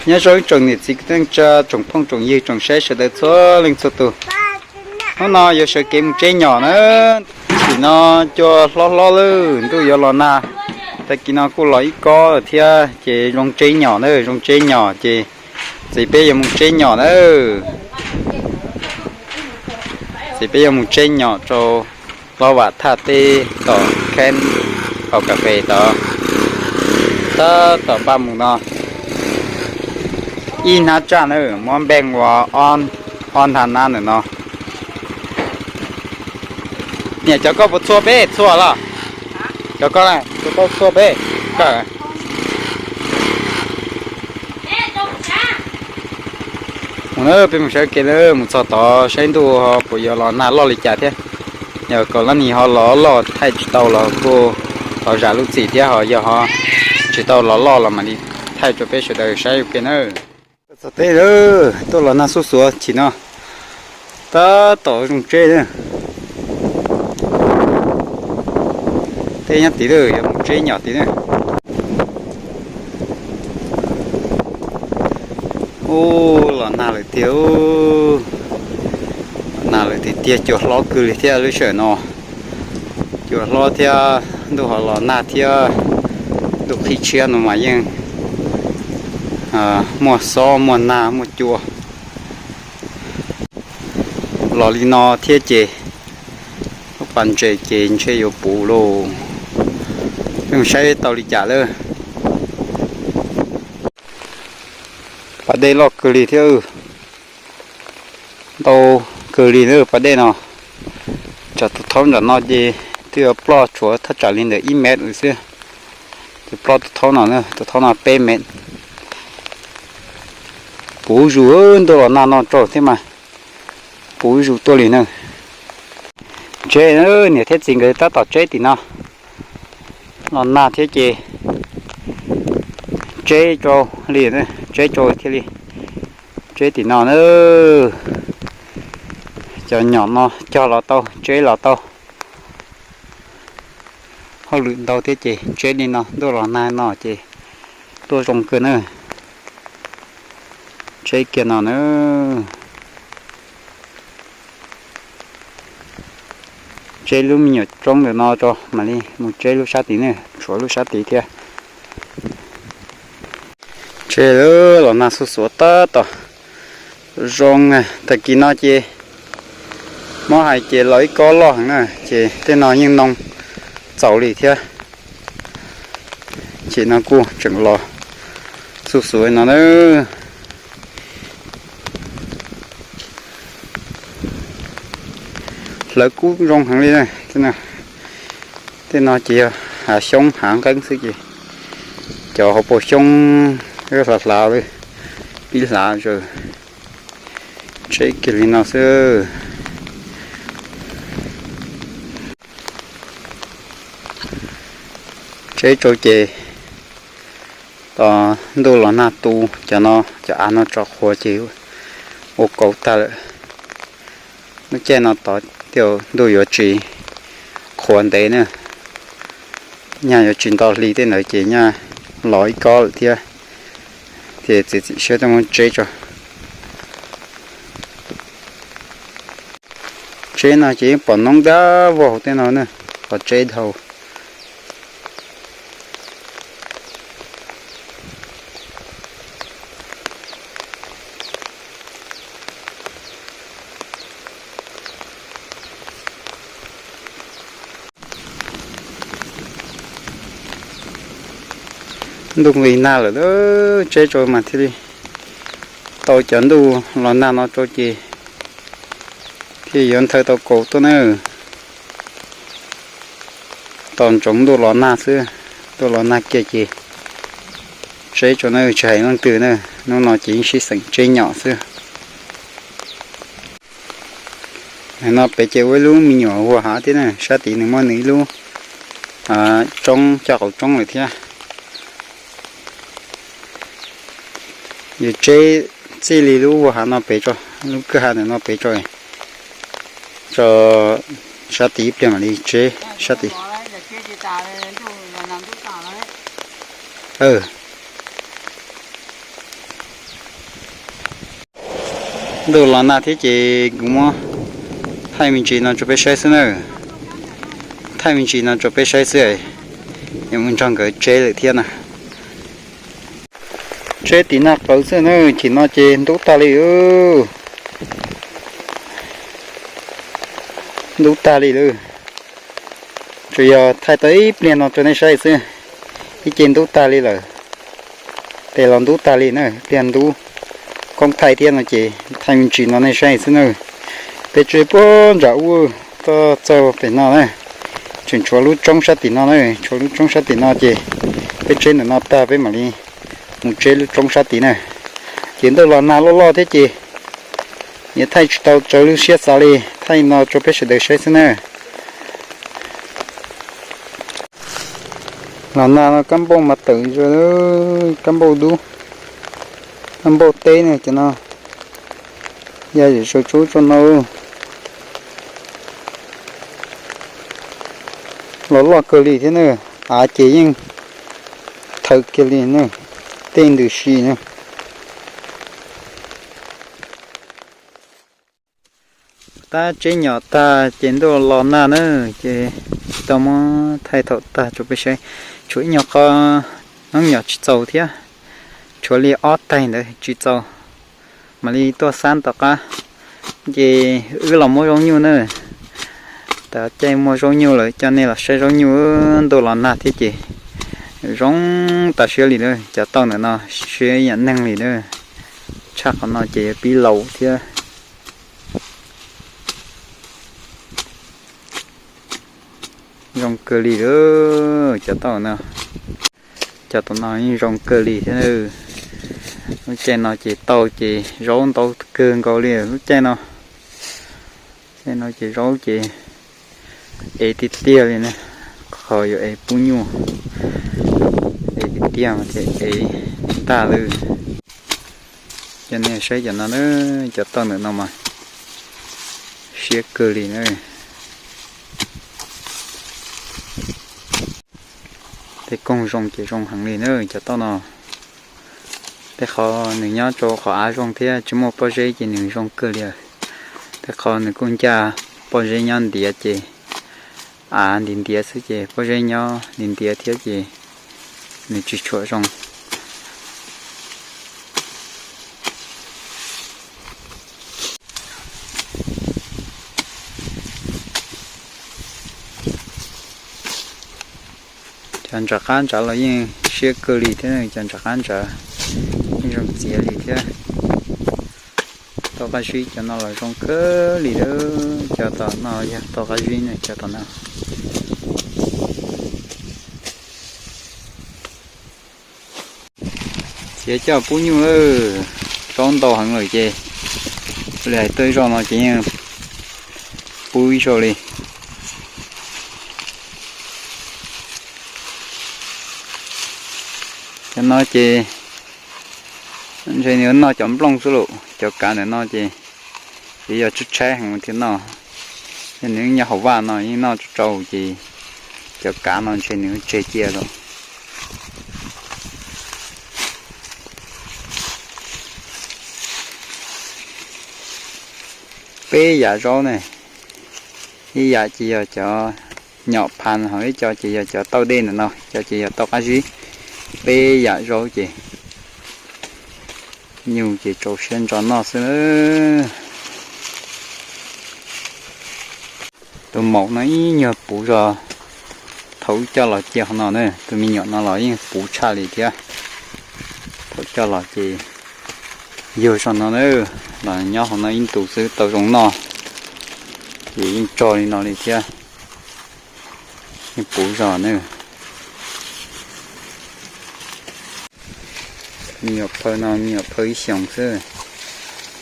Nyob zoo ib tsoom niam txiv kwv tij neej tsa, tsoom phooj tsoom ywg, tsoom saib sawv daws txhua leej txhua tus. Hnub no yuav sawv kev mus tseb nyom na. Tam sim no cua hlob hlob lawm, ntuj yuav los nag. Tag kis no kuj los ib kob lawm thiab ces zoo tseb nyom na, zoo tseb nyom ces txiv peb yuav mus tseb nyom na. Txiv peb yuav mus tseb nyom rau Lob Vam Thaj teb tom kheeb haus kas fes tod, tab tom npaj mus no. Ib hnab tsaj na, muab npeej ua ob hnab nab ntawm no. Niam, cov koj puas txhua peb txhua los? Cov koj, cov koj txhua peb, koj. Mus na, peb mus sawv kev na, mus txog tod saib ntuj ho puas yuav los nag loj li cas thiab. Yog kom lab nis ho los loj thaij tsis tau los kuj thov zam lub txim thiab, ho yog ho tsis tau los loj los mam li thaij rau peb sawv daws saib ua ke na. Txog teb lawm, tuaj los nag xuj xuav chim no, tab tom zoo tseb na. Teb nyob tid lawm, yuav mus tseb nyom tid na. Ub, los nag lawm tiag, los nag lawm tiag tiag, cua hlob kawg li thiab lub sij hawm no. Cua hlob thiab, ntuj ho los nag thiab, ntuj qhib tshiab no mas yeej muaj xob muaj nag muaj cua. Los li no thiab ces lub pas ntses ces ntshe yuav puv lauj. Peb mus saib tau li cas lawm. Pas dej loj kawg li thiab, ntau kawg li na pas dej no. Tsam tus thaub nram no ces twb yuav ploj tshuav thaj tsam li ntawm ib mev lawm xwb. Ces ploj tus thaub no, tus thaub no peb mev. Puv zus, ntuj los nag no rau thiab mas puv zus tuaj li na. Tseb, niam thiab txiv nkawd tab tom tseb tim no. Los nag thiab ces tseb rau li, tseb rau thiaj li tseb tim no na. Cov nyom no cog los tau, tseb los tau. Hauj lwm ntau thiab ces tseb li no, ntuj los nag no ces tuaj zoo kawg na. Tseb kiag no na. Tseb lub me nyuam roob ntawm no tso mam li mus tseb lub sab tid ne, tshuav lub sab tid thiab. Tseb los nag xuj xuav tab tom zoo, tag kis no ces muab hais ces los ib kob loj heev na, ces tej no yeej noo txaus li thiab. Ces no kuj tseem los xuj xuav no na. Hlawv kub zoo heev li. Tej no ces yog hav xyoob hav nqeeb xwb ces cov hauv paus xyoob hlav hlav li, pib hlav zaws. Tseb kiag li no xwb. Tseb rau ces tos ntuj los nag tu cov no, cov av no tso qhuav ces ua kaus tag lawm. Lub caij no tod tej zaum ntuj yuav tsis qhuav ntev na. Nyaj yuav tsis nto hli tej ntawd ces nyaj los ib kob lawm thiab. Ces txiav txim siab tuaj muab tseb tso. Tseb no ces yeej pom noob dab vog hauv tej no na, qhov tseb dhau. Ntuj nqis nag lawm, tseb rau mas thiaj li tau cov ntuj los nag no rau ces thiaj yuav nthawv tau kaus tuaj na. Tos ntsoov ntuj los nag xwb, ntuj los nag kiag ces tseb rau na, tsis hais leej twg na, hnub no ces yeej sib xeem tseb nyom xwb. No pem ces ua ib lub me nyuam vuag hav thiab na, sab tid nws muaj nws ib lub roob coj qauv roob lawm thiab. Yuav tseb txij li lub vuag hav no pem tso, lub kwj ha ntawm no pem tso, tso sab tid ib pliag mam li tseb sab tid. Ntuj los nag thiab ces kuv muab thaij me ntsis no rau peb saib xwb na. Thaij me ntsis no rau peb saib xwb, yuav mus nrog nkawd tseb lawm thiab na. Tseb tim no qawv xwb na, tim no ces ntub tag li. Ntub tag li lawm. Tsuas yog thaij tau ib pliag no rau nej saib xwb, ib ce ntub tag li lawm. Tes los ntub tag li na, pliag ntub koob thaij thiab no ces thaij me ntsis no nej saib xwb na. Peb tseb puag nram ub tuaj txog pem no na, tseem tshuav lub roob sab tim no na, tshuav lub roob sab tim no ces peb tseb ntawm no tag peb mam li mus tseb lub roob sab tid na. Ces ntuj los nag loj loj thiab ces yuav thaij tsis tau raws lub siab xav li, thaij no rau peb sawv daws saib xwb na. Los nag no kab npauj mas tawm zoo, kab npauj dub, kab npauj teb ne cov no, ya zem saw tsub tso no. Los loj kawg li thiab na, av ces yeej thawv kiag li na, tej ntws si na. Tab tseb nyom tag ces ntuj los nag na, ces tsis tau muab thaij thaum tag rau peb saib. Tshuav ib nyuag qho noob nyom tsis txaus thiab, tshuav li ob taig ntawd tsis txaus, mam li tuaj xab tom qab. Ces wb los muab zaub nyuj na, tas caij muaj zaub nyuj lawm coj nej los saib zaub nyuj. Ntuj los nag thiab ces zoo tas siab li na, cov tauj ntawm no siab yam neeg li na. Tshaj qhov no ces yuav pib laus thiab. Zoo kawg li lawm cov tauj no. Cov tauj no yeej zoo kawg li thiab. Lub caij no ces tauj ces zaub ntau kawg nkaus li lub caij no. Caij no ces zaub ces ev tiag tiag li na, qhov yuav ev pub nyuj, ev tiag tiag mas thiaj ev tag lawm. Cov nej saib cov no, cov tauj ntawm no mas siab kawg li na. Tej koog zoo ces zoo heev li na cov tauj no. Tej qhov nws nyob rau qhov av zoo thiab tsis muaj pob zeb ces nws zoo kawg li. Tej qhov nws kuj ncaj, pob zeb nyob ntiav ces av ntiav ntiav xwb ces pob zeb nyob ntiav ntiav thiab ces nws tsis tshua zoo. Cov nram qab nrad los yeej siab kawg li thiab, cov nram qab nrad yeej zoo txiav li thiab. Tau qab zib cov no los zoo kawg li, cov tom no yog tau qab zib ne, cov tom no. Txiav coj pub nyuj lawm, zaub ntau heev lawm ces li hais tau ib zaug no ces yeej pub ib zaug li. Cov no ces ntshe nws noj cov nplooj xwb lauj, cov kav ntawm no ces yuav yog tshaib tshaib heev thiaj noj. Yog nws nyob hauv vaj no yeej noj tsau tsau ces cov kav no ntshe nws tseg cia lawm. Peb yam zaub ne, ib yam ces yog cov nyom phan, ho ib co ces yog cov tauj dej ntawm no, cov ces yog tauj qab zib. Peb yam zaub ces nyuj ces tsaus siab ntso noj xwb na. Tus maum no ib nyuag puv zog, thaum wb coj los cia qhov no na, tus me nyuam no los yeej puv tshaj li thiab. Thaum coj los ces yug zog no na, los nyob hauv no ib ntus xwb tau zoo noj, ces yeej tso li no li thiab. Yeej puv zog na. Me nyuam phawj no me nyuam phawj ib xyoos xwb,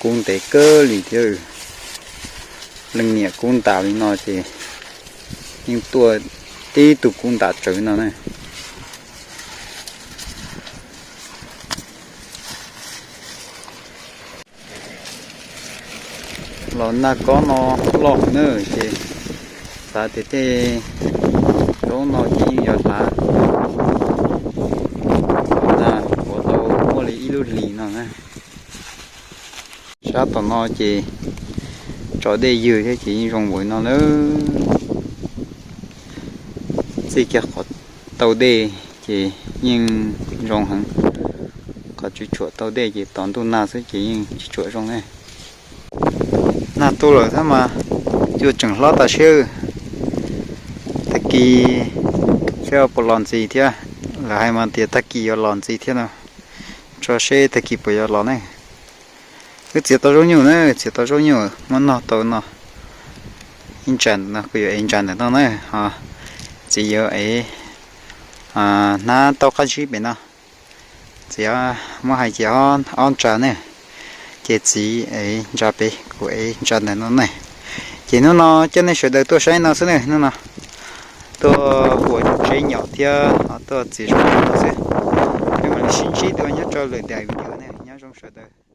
kub ntev kawg li thiab. Leej niam kub ntas li no ces yeej tuaj tib tug kub ntas tsawv no na. Los nag kob no loj heev na ces xav tias tej zaub no ces yeej yuav hlav, nag puav tau muaj li ib lub hlis no na. Sab tom no ces tso dej ywg thiab ces yeej zoo npaum no lawm. Txij kiag qhov tau dej ces yeej zoo heev. Qhov tsis tshua tau dej ces tos ntuj nag xwb ces yeej tsis tshua zoo ne. Nag tu lawm thiab mas yuav tseem hlob tas siab. Tag kis seb puas los ntxiv thiab. Lawv hais mas tias tag kis yuav los ntxiv thiab no. Tso seb tag kis puas yuav los ne. Wb txiav tau zaub nyuj na, txiav tau zaub nyuj muab noj tau no. Ib ntsa ntawm no, kuv yuav ev ntsa ntawm no na. Ho txiv yuav ev hnab taub qab zib pem no. Txiv muab hais ces ob ntsa ne, ces txiv ev ntsa pem, kuv ev ntsa ntawm no ne. Ces hnub no coj nej sawv daws tuaj saib no xwb ne, hnub no tuaj ua tsev nyom thiab ho tuaj txiav zaub no xwb. Peb mam li sib ntsib dua nyob rau lwm daim video ne, nyob zoo sawv daws.